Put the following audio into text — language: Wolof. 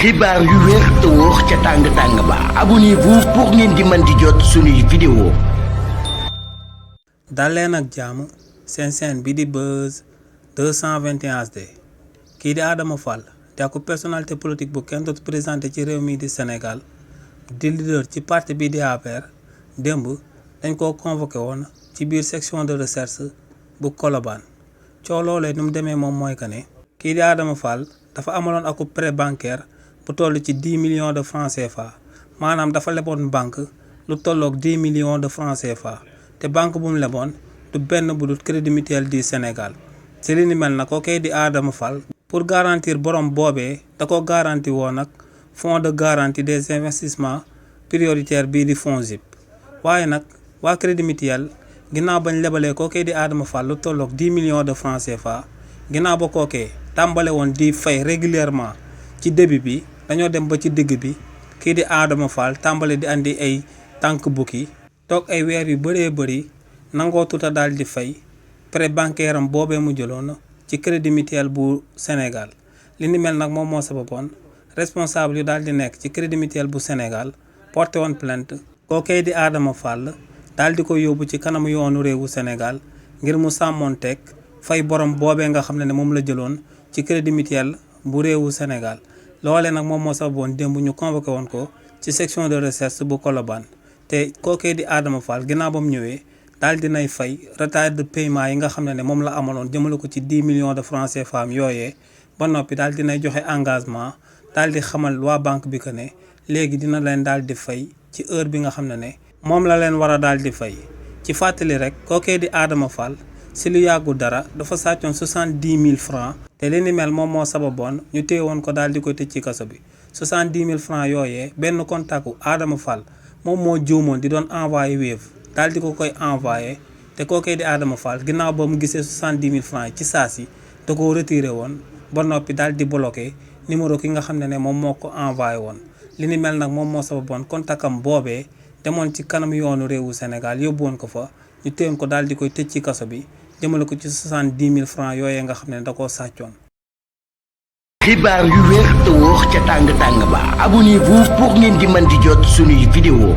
xibaar yu wér te wóor ca tàng-tàng ba abonnez-vous pour ngeen di mën di jot suñuy vidéo. dal leen ak jàmm seen chaîne bi di Buzz 221 HD kii di Adama Fall te ak personnalité politique bu kenn dootu présenté ci réew mi di Sénégal di leader ci parti bi di APR démb dañ koo convoqué woon ci biir section de recherche bu Colobane coow loolee nu mu demee moom mooy que ne kii di Adama Fall dafa amaloon ak prêt bancaire bu toll ci 10 millions de francs CFA maanaam dafa leboon banque lu tolloog 10 millions de francs CFA te banque bu mu leboon du benn bu dul Crédit Mutuel du Sénégal ci li ni mel na ko kay di Adama Fall pour garantir borom boobee da ko garanti woon nag fonds de garantie des investissements prioritaires bii di FONGIP waaye nag waa Crédit Mutuel ginnaaw bañ lebalee koo kay di Adama Fall lu tolloog 10 millions de francs CFA ginnaaw ba kookee tàmbale woon di fay régulièrement ci début bi dañoo dem ba ci digg bi kii di Adama Fall tàmbale di andi ay tànk bukki toog ay weer yu bëree bëri nangoo tuta daal di fay prêt bancaire am boobee mu jëloon ci Crédit Mutuel bu Sénégal li ni mel nag moom moo sababoon responsable yu daal di nekk ci Crédit Mutuel bu Sénégal porté woon plainte kookee di Adama Fall daal di ko yóbbu ci kanamu yoonu réewu Sénégal ngir mu sàmmoonteeg fay borom boobee nga xam ne moom la jëloon ci Crédit Mutuel bu réewu Sénégal loolee nag moom moo sababoon démb ñu convoqué woon ko ci section de recherche bu Colobane te kookee di Adama Fall ginnaaw ba mu ñëwee daal dinay fay retard de paiement yi nga xam ne moom la amaloon jëmale ko ci 10 millions de francs CFA yooyee ba noppi daal dinay joxe engagement daal di xamal waa banque bi que ne léegi dina leen daal di fay ci heure bi nga xam ne moom la leen war a daal di fay ci fàttali rek kookee di Adama Fall si lu yàggul dara dafa sàccoon 70 000 francs te li ni mel moom moo sababoon ñu téye woon ko daal di ko tëj ci kaso bi 70 000 francs yooyee benn contactu Adama Fall moom moo juumoon di doon envoyé Wave daal di ko koy envoyé te kookee di Adama Fall ginnaaw ba mu gisee 70 000 francs ci saa si da koo retiré woon ba noppi daal di bloqué numéro ki nga xam ne moom moo ko envoyé woon li ni mel nag moom moo sababoon contactam boobee demoon ci kanam yoonu réewu Sénégal yóbbu woon ko fa ñu téyoon ko daal di koy tëj ci kaso bi jëmale ko ci 70 000 francs yooyee nga xam ne da koo sàccoon. xibaar yu wér te wóor ca tàng-tàng ba abonnez-vous pour ngeen di mën di jot suñuy vidéo.